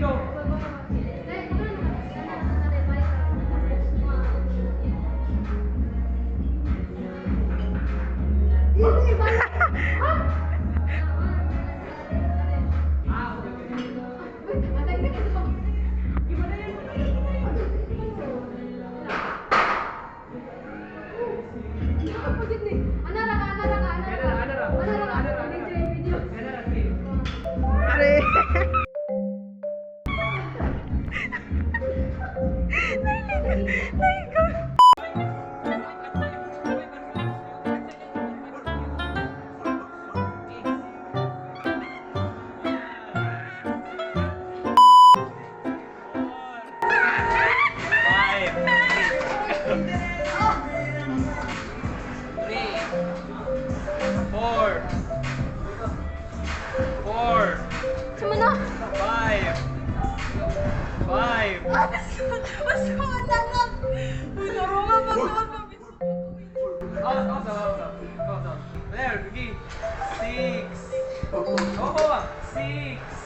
Go. Ah, okay. Anara, three. Are. Five. Three. Four. Four. Sumana! Five. Five. Mas wala lang. Laro nga pag Oh, oh, oh, oh, oh, oh. There, sige. Six. Oh, oh, six.